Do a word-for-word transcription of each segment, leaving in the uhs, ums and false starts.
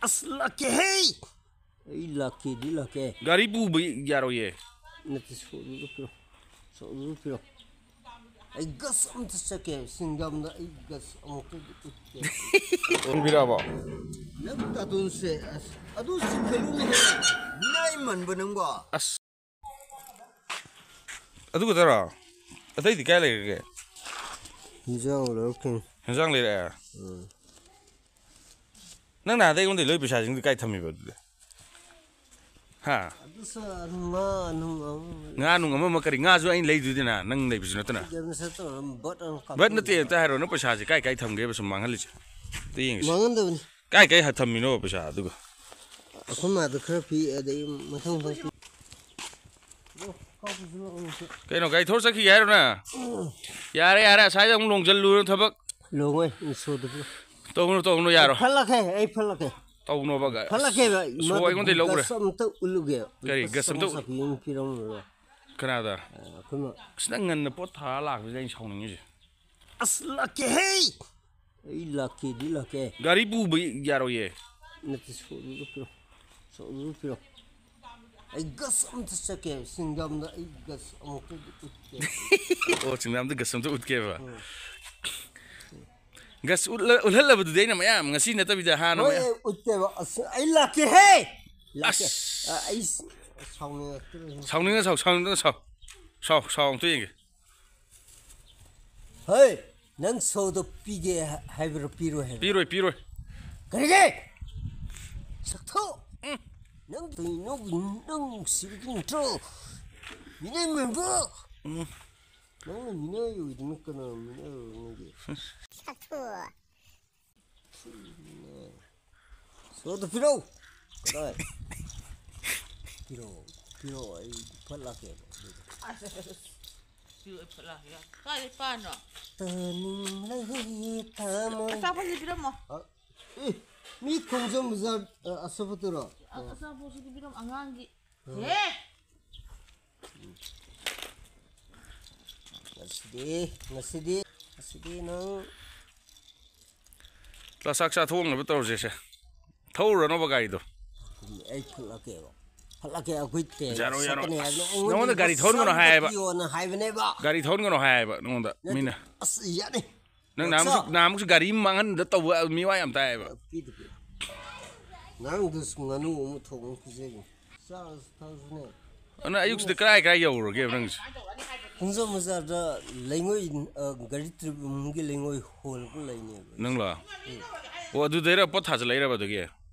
ꯑꯁ, ꯂꯥꯛꯀꯦꯍꯦ! ꯑꯩ ꯂꯥꯛꯀꯦꯗꯤ ꯂꯥꯛꯀꯦ꯫ ꯒꯥꯔꯤ ꯄꯨꯕ ꯌꯥꯔꯣꯏꯌꯦ꯫ ꯅꯠꯇꯦ, ꯁꯣꯗꯨꯗ ꯄꯤꯔꯣ꯫ ꯁꯣꯗꯨꯗ ꯄꯤꯔꯣ꯫ ꯑꯩ ꯒꯁ ꯑꯝꯇ ꯆꯠꯀꯦ, ꯁꯤꯡꯗꯥꯝꯗ ꯑꯩ ꯒꯁ ꯑꯃꯨꯛꯇꯗꯤ ꯎꯠꯀꯦ꯫ ꯄꯤꯔꯛꯑꯕꯣ? ꯅꯪ ꯇꯥꯇꯣꯟꯁꯦ, ꯑꯁ, ꯑꯗꯨ ꯆꯤꯡꯈꯠꯂꯨꯅꯦꯍꯦ꯫ ꯃꯤꯅꯥꯏ ꯃꯟꯕ ꯅꯪꯕꯣ꯫ ꯑꯁ꯫ ꯑꯗꯨ ꯈꯛꯇꯔꯣ? ꯑꯇꯩꯗꯤ ꯀꯥꯏ ꯂꯩꯈ꯭ꯔꯒꯦ? ꯍꯤꯟꯖꯥꯡ ꯂꯩꯔꯛꯀꯦ꯫ ꯍꯤꯟꯖꯥꯡ ꯂꯩꯔꯛꯑꯦ? ꯎꯝ꯫ ꯅꯪ ꯅꯍꯥꯟꯗꯩ ꯑꯩꯉꯣꯟꯗꯩ ꯂꯣꯏ ꯄꯩꯁꯥꯁꯤꯡꯗꯨ ꯀꯥꯏ ꯊꯝꯃꯤꯕ ꯑꯗꯨꯗꯤ? ꯍꯥ? ꯑꯗꯨꯁꯨ ꯉꯥ ꯅꯨꯡ ꯑꯃ ꯉꯥ ꯅꯨꯡ ꯑꯃ ꯑꯃ ꯀꯔꯤ? ꯉꯥꯁꯨ ꯑꯩꯅ ꯂꯩꯗꯨꯗꯤꯅ, ꯅꯪ ꯂꯩꯕꯁꯨ ꯅꯠꯇꯅ꯫ ꯒꯦꯝ ꯁꯦꯠꯇꯧꯔ ꯕꯠ ꯑꯃ ꯀꯥꯞꯄ ꯕꯠ ꯅꯠꯇꯦ, ꯑꯝꯇ ꯍꯥꯏꯔꯣ, ꯅꯪ ꯄꯩꯁꯥꯁꯦ ꯀꯥꯏ ꯀꯥꯏ ꯊꯝꯒꯦꯕ ꯁꯨꯝ ꯃꯥꯡꯍꯜꯂꯤꯁꯦ? ꯑꯝꯇ ꯌꯦꯡꯒꯦꯁꯦ꯫ ꯃꯥꯡꯍꯟꯗꯕꯅꯤ꯫ ꯀꯥꯏ ꯀꯥꯏ ꯊꯝꯃꯤꯅꯣ ꯄꯩꯁꯥ ꯑꯗꯨꯒ? ꯑꯩꯈꯣꯏ ꯃꯥꯗ ꯈꯔ ꯄꯤ, ꯑꯗꯩ ꯃꯊꯪ ꯃꯊꯪ ꯄꯤ꯫ ꯀꯩꯅꯣ, ꯒꯥꯔꯤ ꯊꯧꯔ ꯆꯠꯈꯤꯒꯦ ꯍꯥꯏꯔꯣ ꯅꯪ? ꯌꯥꯔꯦ, ꯌꯥꯔꯦ, ꯑꯁꯥꯏꯗ ꯑꯃꯨꯛ ꯂꯣꯡꯖꯜꯂꯨꯔꯣ ꯊꯕꯛ꯫ ꯂꯣꯡꯉꯣꯏ, ꯏꯟꯁꯣꯗꯨꯕꯨ꯫ ꯇꯧꯅꯨ, ꯇꯧꯅꯨ, ꯌꯥꯔꯣꯏ꯫ ꯐꯠꯂꯛꯀꯦ, ꯑꯩ ꯐꯠꯂꯛꯀꯦ꯫ ꯇꯧꯅꯣꯕ, ꯒ-, ꯐꯠꯂꯛꯀꯦꯕ, ꯁꯣ ꯃꯗꯨ ꯑꯩꯉꯣꯟꯗꯩ ꯂꯧꯈ꯭ꯔꯦ꯫ ꯒꯁ ꯑꯝꯇ ꯎꯠꯂꯨꯒꯦ꯫ ꯀꯔꯤ, ꯒꯁ ꯒꯁ ꯑꯝꯇ ꯑꯝꯇ ꯎꯠ-, ꯆꯥꯛꯄꯤ ꯑꯃ ꯄꯤꯔꯝꯃꯨꯔꯣ꯫ ꯀꯅꯥꯗ? ꯑ, ꯑꯩꯈꯣꯏ ꯃꯥ꯫ ꯑꯁ, ꯅꯪ ꯉꯟꯅ ꯄꯣꯠ ꯊꯥꯔ ꯂꯥꯛꯄꯁꯤꯗ ꯑꯩꯅ ꯁꯥꯎꯅꯤꯡꯉꯤꯁꯦ꯫ ꯑꯁ, ꯂꯥꯛꯀꯦꯍꯦ! ꯑꯩ ꯂꯥꯛꯀꯦꯗꯤ ꯂꯥꯛꯀꯦ꯫ ꯒꯥꯔꯤ ꯄꯨꯕ ꯌꯥꯔꯣꯏꯌꯦ꯫ ꯅꯠꯇꯦ, ꯁꯣꯗꯨꯗ ꯄꯤꯔꯣ꯫ ꯁꯣꯗꯨꯗ ꯄꯤꯔꯣ꯫ ꯑꯩ ꯒꯁ ꯑꯝꯇ ꯆꯠꯀꯦ, ꯁꯤꯡꯗꯥꯝꯗ ꯑꯩ ꯒꯁ ꯑꯃꯨꯛꯇꯗꯤ ꯎꯠꯀꯦ꯫ ꯑꯣ, ꯁꯤꯡꯗꯥꯝꯗ ꯒꯁ ꯑꯝꯇ ꯎꯠꯀꯦꯕ꯫ ꯎꯝ꯫ ꯒꯁ ꯎꯠꯂ-, ꯎꯠꯍꯜꯂꯕꯗꯨꯗꯤ ꯑꯩꯅ ꯃꯌꯥꯝ, ꯉꯁꯤ ꯅꯠꯇꯕꯤꯗ ꯍꯥꯟꯅ ꯍꯣꯏ, ꯃꯌꯥꯝ꯫ ꯑꯩ ꯎꯠꯀꯦꯕ꯫ ꯑꯁ, ꯑꯩ ꯂꯥꯛꯀꯦꯍꯦ! ꯂꯥꯛꯀꯦ꯫ ꯑꯁ꯫ ꯑ, ꯑꯩ ꯁ-, ꯁꯥꯎꯅꯤꯡꯉꯛꯇ꯭ꯔꯦ꯫ ꯁꯥꯎꯅꯤꯡꯉ ꯁꯥꯎ, ꯁꯥꯎꯅꯤꯡꯗꯅ ꯁꯥꯎ꯫ ꯁꯥꯎ, ꯁꯥꯎ, ꯑꯝꯇ ꯌꯦꯡꯒꯦ꯫ ꯍꯩ, ꯅꯪ ꯁꯣꯗꯣ ꯄꯤꯒꯦ ꯍꯥꯏꯕ꯭ꯔꯣ, ꯄꯤꯔꯣꯏ ꯍꯥꯏꯕ꯭ꯔꯣ? ꯄꯤꯔꯣꯏ, ꯄꯤꯔꯣꯏ꯫ ꯀꯔꯤꯒꯤ? ꯁꯛꯊꯣ! ꯎꯝ꯫ ꯅꯪ ꯀꯩꯅꯣ, ꯅꯪ ꯅꯨꯡꯁꯤꯕꯒꯤ ꯅꯠꯇ꯭ꯔꯣ? ꯃꯤꯅꯥꯏ ꯃꯥꯟꯕ! ꯎꯝ꯫ ꯅꯪꯅ ꯃꯤꯅꯥꯏ ꯑꯣꯏꯗꯅ ꯀꯅꯥ ꯃꯤꯅꯥꯏ ꯑꯣꯏꯔꯝꯒꯦ? ꯁꯛꯊꯣ! ꯁꯣꯗꯣ ꯄꯤꯔꯛꯎ꯫ ꯀꯗꯥꯏ? ꯄꯤꯔꯛꯑꯣ, ꯄꯤꯔꯛꯑꯣ, ꯑꯩ ꯐꯠ ꯂꯥꯛꯀꯦꯕ꯫ ꯑꯁ, ꯑꯁ, ꯑꯁ, ꯑꯁ꯫ ꯄꯤꯔꯛꯑꯣ, ꯑꯩ ꯐꯠ ꯂꯥꯛꯀꯦ꯫ ꯀꯥꯏꯗꯩ ꯄꯥꯟꯅꯣ? ꯇꯥꯅꯤꯡꯂꯦ ꯊꯃꯣꯏ꯫ ꯑꯆꯥꯄꯣꯠꯁꯤ ꯄꯤꯔꯝꯃꯣ꯫ ꯑ, ꯑꯦ, ꯃꯤ ꯈꯣꯡꯖꯣꯝ ꯕꯖꯥꯔ, ꯑ, ꯑꯆꯥꯄꯣꯠꯇꯨꯔꯣ? ꯑ-, ꯑꯆꯥꯄꯣꯠꯁꯤꯗꯤ ꯄꯤꯔꯝꯃꯣ, ꯑꯉꯥꯡꯒꯤ꯫ ꯎꯝ꯫ ꯍꯦ! ꯉꯁꯤꯗꯤ, ꯉꯁꯤꯗꯤ, ꯉꯁꯤꯗꯤ ꯅꯪ ꯆꯥꯛ ꯆꯥꯊꯣꯛꯅꯕ ꯇꯧꯔꯁꯦꯁꯦ꯫ ꯊꯧꯔꯨꯔꯅꯣꯕ ꯒꯥꯔꯤꯗꯣ꯫ ꯑꯩ ꯐꯨꯠꯂꯛꯀꯦꯕ꯫ ꯐꯨꯠꯂꯛꯀꯦ, ꯑꯩꯈꯣꯏ ꯇꯦꯜ ꯌꯥꯔꯣꯏ, ꯌꯥꯔꯣꯏ꯫ ꯁꯛꯀꯅꯤ ꯍꯥꯏꯕꯅꯦ꯫ ꯅꯉꯣꯟꯗ ꯒꯥꯔꯤ ꯊꯧꯍꯟꯒꯅꯣ ꯍꯥꯏꯌꯦꯕ꯫ ꯄꯤꯌꯣꯅ ꯍꯥꯏꯕꯅꯦꯕ꯫ ꯒꯥꯔꯤ ꯊꯧꯍꯟꯒꯅꯣ ꯍꯥꯏꯌꯦꯕ ꯅꯉꯣꯟꯗ꯫ ꯃꯤꯅ ꯑꯁ, ꯌꯥꯅꯤ꯫ ꯅꯪ ꯅꯍꯥꯟꯃꯨꯛꯁꯨ ꯅꯍꯥꯟꯃꯨꯛꯁꯨ ꯒꯥꯔꯤ ꯑꯃ ꯃꯥꯡꯍꯟꯕꯗ ꯇꯧꯕ ꯃꯤꯋꯥ ꯌꯥꯝ ꯇꯥꯏꯌꯦꯕ꯫ ꯄꯤꯗꯦ, ꯄꯤꯗꯦ꯫ ꯉꯔꯥꯡꯗꯁꯨ ꯉꯥꯅꯨ ꯑꯃ ꯊꯣꯡꯉ ꯄꯤꯖꯩ꯫ ꯆꯥꯔꯁꯨ ꯊꯛꯑꯁꯨꯅꯦ꯫ ꯑꯗꯨꯅ ꯑꯌꯨꯛꯁꯤꯗ ꯀꯔꯥꯏ ꯀꯔꯥꯏ ꯌꯧꯔꯨꯔꯒꯦꯕ ꯅꯪꯁꯦ? ꯄꯨꯡꯖꯥ ꯕꯖꯥꯔꯗ ꯂꯩꯉꯣꯏ, ꯑ, ꯒꯥꯔꯤ ꯇ꯭ꯔꯤꯞ ꯑꯃꯒꯤ ꯂꯩꯉꯣꯏ ꯍꯣꯜꯂꯒ ꯂꯩꯅꯦꯕ꯫ ꯅꯪꯂꯣ? ꯑꯣ, ꯑꯗꯨꯗꯩꯔ ꯄꯣꯠ ꯊꯥꯖꯤꯜꯂꯛꯏꯔꯕ ꯑꯗꯨꯒꯤ?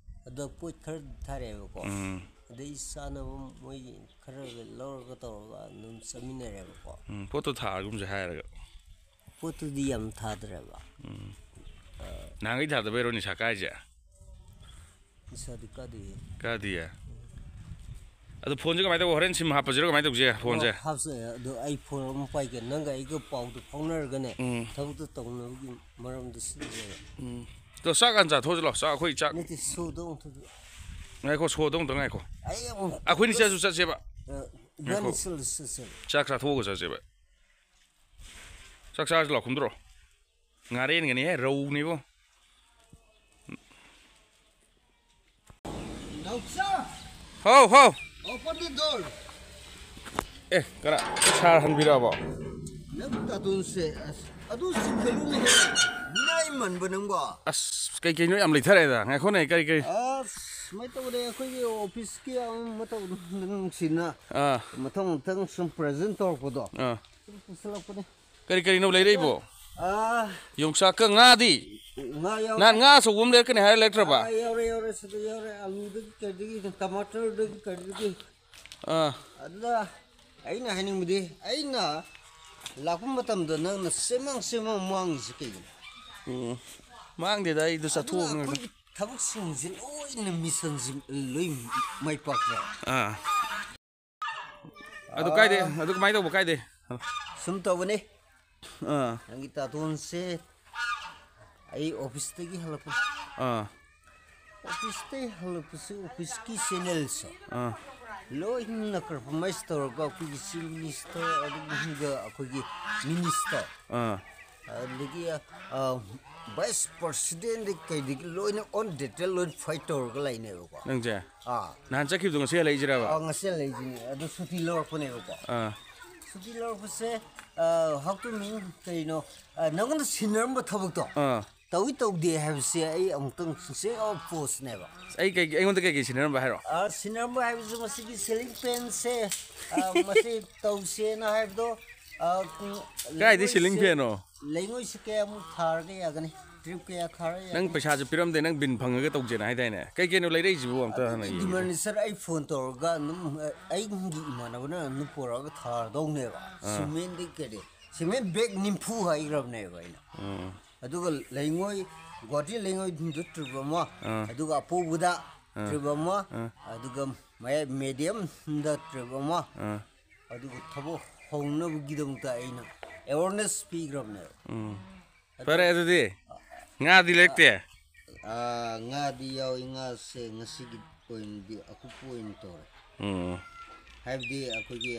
ꯑꯗ ꯄꯣꯠ ꯈꯔ ꯊꯥꯔꯛꯑꯦꯕꯀꯣ꯫ ꯎꯝ꯫ ꯑꯗꯩ ꯆꯥꯅꯕ ꯃꯣꯏ ꯈꯔ ꯂꯧꯔꯒ ꯇꯧꯔꯒ ꯑꯗꯨꯝ ꯆꯠꯃꯤꯟꯅꯔꯦꯕꯀꯣ꯫ ꯎꯝ, ꯄꯣꯠꯇꯣ ꯊꯥꯔꯒꯨꯝꯁꯦ ꯍꯥꯏꯔꯒ꯫ ꯄꯣꯠꯇꯨꯗꯤ ꯌꯥꯝ ꯊꯥꯗ꯭ꯔꯦꯕ꯫ ꯎꯝ꯫ ꯅꯍꯥꯟꯈꯩ ꯊꯥꯗꯕꯩꯔꯣ ꯅꯤꯁꯥ ꯀꯥꯏꯁꯦ? ꯅꯤꯁꯥꯗꯤ ꯀꯥꯗꯦꯍꯦ꯫ ꯀꯥꯗꯤꯌꯦ꯫ ꯑꯗꯣ ꯐꯣꯟꯁꯦ ꯀꯃꯥꯏꯅ ꯇꯧꯕ? ꯍꯣꯔꯦꯟ ꯁꯤꯝ ꯍꯥꯞꯄꯁꯤꯔꯣ? ꯀꯃꯥꯏꯅ ꯇꯧꯁꯦ ꯐꯣꯟꯁꯦ? ꯑꯣ, ꯍꯥꯞꯆꯩ꯫ ꯑꯗꯣ ꯑꯩ ꯐꯣꯟ ꯑꯃ ꯄꯥꯏꯒꯦ꯫ ꯅꯪꯒ ꯑꯩꯒ ꯄꯥꯎꯗꯨ ꯐꯥꯎꯅꯔꯒꯅꯦ, ꯎꯝ꯫ ꯊꯕꯛꯇꯣ ꯇꯧꯅꯕꯒꯤ ꯃꯔꯝꯗ ꯁꯤꯟꯖꯩ꯫ ꯎꯝ꯫ ꯑꯗꯣ ꯆꯥꯛ ꯍꯥꯟꯅ ꯆꯥꯊꯣꯛꯑꯁꯤ ꯂꯥꯛꯑꯣ꯫ ꯆꯥꯛ ꯑꯩꯈꯣꯏ ꯆꯥꯛ ꯅꯠꯇꯦ, ꯁꯣꯗꯣ ꯑꯃꯨꯛ ꯊꯣꯛꯑꯣ꯫ ꯉꯥꯏꯈꯣ, ꯁꯣꯗꯣ ꯑꯝꯇ ꯉꯥꯏꯈꯣ꯫ ꯑꯩ ꯑꯃꯨꯛ ꯑꯩꯈꯣꯏꯅꯤ ꯆꯠꯁꯨ ꯆꯠꯁꯦꯕ꯫ ꯑ, ꯏꯕꯥꯅꯤ ꯆꯠꯂꯁꯨ ꯆꯠꯁꯦꯕ꯫ ꯆꯥꯛ ꯆꯥꯊꯣꯛꯑꯒ ꯆꯠꯁꯦꯕ꯫ ꯆꯥꯛ ꯆꯥꯔꯁꯤ ꯂꯥꯛꯑꯣ, ꯀꯨꯝꯗ꯭ꯔꯣ? ꯉꯥꯔꯦꯟꯒꯅꯤꯍꯦ, ꯔꯧꯅꯤꯕꯣ꯫ ꯅꯥꯎꯆꯥ! ꯍꯥꯎ, ꯍꯥꯎ꯫ Open the door. ꯑꯦ, ꯀꯔꯥ? ꯁꯥꯔ ꯍꯟꯕꯤꯔꯛꯑꯕꯣ? ꯅꯪ ꯇꯥꯇꯣꯟꯁꯦ, ꯑꯁ, ꯑꯗꯨ ꯁꯤꯡꯖꯜꯂꯨꯅꯦꯍꯦ꯫ ꯃꯤꯅꯥꯏ ꯃꯟꯕ ꯅꯪꯕꯣ꯫ ꯑꯁ, ꯀꯩ ꯀꯩꯅꯣ ꯌꯥꯝ ꯂꯩꯊꯔꯛꯑꯦꯗ꯫ ꯉꯥꯏꯈꯣꯅꯦ, ꯀꯔꯤ ꯀꯔꯤ? ꯑꯁ, ꯁꯨꯃꯥꯏꯅ ꯇꯧꯕꯅꯦ, ꯑꯩꯈꯣꯏꯒꯤ ꯑꯣꯐꯤꯁꯀꯤ ꯑꯃ ꯑꯃ ꯇꯧꯕꯗꯣ ꯅꯨꯡꯁꯤꯅ ꯑꯥ, ꯃꯊꯪ ꯃꯊꯪ ꯁꯨꯝ ꯄ꯭ꯔꯖꯦꯟ ꯇꯧꯔꯛꯄꯗꯣ꯫ ꯑꯥ꯫ ꯁꯨꯝ ꯄꯨꯁꯜꯂꯛꯄꯅꯦ꯫ ꯀꯔꯤ ꯀꯔꯤꯅꯣ ꯂꯩꯔꯛꯏꯕꯣ? ꯑꯥ, ꯌꯣꯡꯆꯥꯛꯀ ꯉꯥꯗꯤ? ꯉꯥ ꯌꯥꯎꯔꯦ꯫ ꯅꯍꯥꯟ ꯉꯥ ꯑꯆꯧꯕ ꯑꯃ ꯂꯩꯔꯛꯀꯅꯤ ꯍꯥꯏꯔ ꯂꯩꯔꯛꯇ꯭ꯔꯕ? ꯑꯥ, ꯌꯥꯎꯔꯦ, ꯌꯥꯎꯔꯦ, ꯁꯤꯗ ꯌꯥꯎꯔꯦ꯫ ꯑꯂꯨꯗꯒꯤ ꯀꯩꯗꯒꯤ, ꯇꯃꯥꯇꯔꯗꯒꯤ ꯀꯩꯗꯒꯤ꯫ ꯑꯥ꯫ ꯑꯗꯨꯗ ꯑꯩꯅ ꯍꯥꯏꯅꯤꯡꯕꯗꯤ, ꯑꯩꯅ ꯂꯥꯛꯄ ꯃꯇꯝꯗ ꯅꯪꯅ ꯆꯦꯃꯥꯡ ꯆꯦꯃꯥꯡ ꯃꯥꯡꯉꯤꯁꯤ ꯀꯩꯒꯤꯅꯣ? ꯎꯝ꯫ ꯃꯥꯡꯗꯦꯗ, ꯑꯩꯗꯣ ꯑꯗꯨꯅ ꯆꯠꯊꯣꯛꯑꯕꯅꯤꯅ꯫ ꯑꯩꯈꯣꯏꯒꯤ ꯊꯕꯛꯁꯤꯡꯁꯤ ꯂꯣꯏꯅ ꯃꯤꯁꯟꯁꯤ ꯂꯣꯏ ꯃꯥꯏ ꯄꯥꯛꯇ꯭ꯔꯦ꯫ ꯑꯥ꯫ ꯑꯗꯨ ꯀꯥꯏꯗꯩ? ꯑꯗꯨ ꯀꯃꯥꯏꯅ ꯇꯧꯕ? ꯀꯥꯏꯗꯩ? ꯁꯨꯝ ꯇꯧꯕꯅꯤ꯫ ꯑꯥ꯫ ꯅꯪꯒꯤ ꯇꯥꯇꯣꯟꯁꯦ ꯑꯩ ꯑꯣꯐꯤꯁꯇꯒꯤ ꯍꯜꯂꯛꯄ꯫ ꯑꯥ꯫ ꯑꯣꯐꯤꯁꯇꯒꯤ ꯍꯜꯂꯛꯄꯁꯤ ꯑꯣꯐꯤꯁꯀꯤ ꯆꯦꯅꯦꯜꯁꯦ ꯑꯥ꯫ ꯂꯣꯏꯅ ꯀꯝꯄ꯭ꯔꯣꯃꯥꯏꯁ ꯇꯧꯔꯒ ꯑꯩꯈꯣꯏꯒꯤ ꯆꯤꯐ ꯃꯤꯅꯤꯁꯇꯔ, ꯑꯗꯨꯒ ꯑꯩꯈꯣꯏꯒꯤ ꯃꯤꯅꯤꯁꯇꯔ, ꯑꯥ꯫ ꯑꯗꯒꯤ ꯚꯥꯏꯁ ꯄ꯭ꯔꯁꯤꯗꯦꯟꯗꯤ ꯀꯩꯗꯒꯤ ꯂꯣꯏꯅ ꯑꯣꯟ ꯗꯤꯇꯦꯜ ꯂꯣꯏꯅ ꯐꯥꯏꯠ ꯇꯧꯔꯒ ꯂꯩꯅꯦꯕꯀꯣ꯫ ꯅꯪꯁꯦ ꯑꯥ ꯅꯍꯥꯟ ꯆꯠꯈꯤꯕꯗꯣ ꯉꯁꯤ ꯍꯜꯂꯛꯏꯁꯤꯔꯕ? ꯑꯥ, ꯉꯁꯤ ꯂꯩꯁꯤꯅꯦ, ꯑꯗꯨ ꯁꯨꯇꯤ ꯂꯧꯔꯛꯄꯅꯦꯕꯀꯣ꯫ ꯑꯥ ꯁꯨꯇꯤ ꯂꯧꯔꯛꯄꯁꯦ, ꯍꯥꯎ ꯇꯨ ꯃꯤꯟ ꯀꯩꯅꯣ, ꯅꯪꯉꯣꯟꯗ ꯁꯤꯟꯅꯔꯝꯕ ꯊꯕꯛꯇꯣ ꯑꯥ ꯇꯧꯏ ꯇꯧꯗꯦ ꯍꯥꯏꯕꯁꯦ ꯑꯩ ꯑꯃꯨꯛꯇꯪ ꯆꯦꯛ ꯑꯥꯎꯠ ꯄꯣꯁꯅꯦꯕ꯫ ꯑꯩ ꯀꯩ ꯑꯩꯉꯣꯟꯗ ꯀꯩꯀꯩ ꯁꯤꯟꯅꯔꯝꯕ ꯍꯥꯏꯔꯣ? ꯑꯥ, ꯁꯤꯟꯅꯔꯝꯕ ꯍꯥꯏꯕꯁꯤ ꯃꯁꯤꯒꯤ ꯁꯤꯂꯤꯡ ꯐꯦꯟꯁꯦ, ꯑꯥ, ꯃꯁꯤ ꯇꯧꯁꯦꯅ ꯍꯥꯏꯕꯗꯣ, ꯑꯥ, ꯎꯝ, ꯀꯥꯏꯗꯩ ꯁꯤꯂꯤꯡ ꯂꯩꯉꯣꯏꯁꯦ, ꯐꯦꯟꯅꯣ? ꯂꯩꯉꯣꯏꯁꯦ ꯀꯌꯥꯃꯨꯛ ꯊꯥꯔꯒ ꯌꯥꯒꯅꯤ? ꯇ꯭ꯔꯤꯞ ꯀꯌꯥ ꯊꯥꯔꯒ ꯌꯥꯒꯅꯤ? ꯅꯪ ꯄꯩꯁꯥꯁꯨ ꯄꯤꯔꯝꯗꯦ, ꯅꯪ ꯕꯤꯟ ꯐꯪꯉꯒ ꯇꯧꯁꯦꯅ ꯍꯥꯏꯗꯥꯏꯅꯦ? ꯀꯩ ꯀꯩꯅꯣ ꯂꯩꯔꯛꯏꯁꯤꯕꯨ ꯑꯝꯇ ꯍꯥꯟꯅ ꯌꯦꯡꯒꯦ꯫ ꯗꯤꯃꯥꯟ ꯁꯥꯔ, ꯑꯩ ꯐꯣꯟ ꯇꯧꯔꯒ ꯑꯗꯨꯝ, ꯑ, ꯑꯩꯒꯤ ꯏꯃꯥꯟꯅꯕꯅ ꯑꯗꯨꯝ ꯄꯨꯔꯛꯑꯒ ꯊꯥꯔꯗꯧꯅꯦꯕ꯫ ꯁꯤꯃꯦꯟꯗꯤ ꯀꯩꯗꯤ ꯁꯤꯃꯦꯟ ꯕꯦꯒ ꯅꯤꯐꯨ ꯍꯥꯏꯈ꯭ꯔꯕꯅꯦꯕ ꯑꯩꯅ꯫ ꯎꯝ ꯑꯗꯨꯒ ꯂꯩꯉꯣꯏ, ꯒꯨꯋꯥꯍꯥꯇꯤ ꯂꯩꯉꯣꯏꯗꯨ ꯇ꯭ꯔꯤꯞ ꯑꯃ, ꯑꯥ꯫ ꯑꯗꯨꯒ ꯑꯄꯧꯕꯗ ꯑꯥ꯫ ꯇ꯭ꯔꯤꯞ ꯑꯃ, ꯑꯥ꯫ ꯑꯗꯨꯒ ꯃꯌꯥꯏ ꯃꯦꯗꯤꯌꯝꯗ ꯇ꯭ꯔꯤꯞ ꯑꯃ, ꯑꯥ ꯑꯗꯨꯒ ꯊꯕꯛ ꯍꯧꯅꯕꯒꯤꯗꯃꯛꯇ ꯑꯩꯅ ꯑꯦꯋꯥꯔꯅꯦꯁ ꯄꯤꯈ꯭ꯔꯕꯅꯦꯕ꯫ ꯎꯝ ꯐꯔꯦ ꯑꯗꯨꯗꯤ ꯉꯥꯗꯤ ꯂꯩꯔꯛꯇꯦ? ꯑꯥ, ꯉꯥꯗꯤ ꯌꯥꯎꯏ, ꯉꯥꯁꯦ ꯉꯁꯤꯒꯤ ꯑꯣꯏꯅꯗꯤ ꯑꯀꯨꯞꯄ ꯑꯣꯏꯅ ꯇꯧꯔꯦ꯫ ꯎꯝ ꯍꯥꯏꯕꯗꯤ ꯑꯩꯈꯣꯏꯒꯤ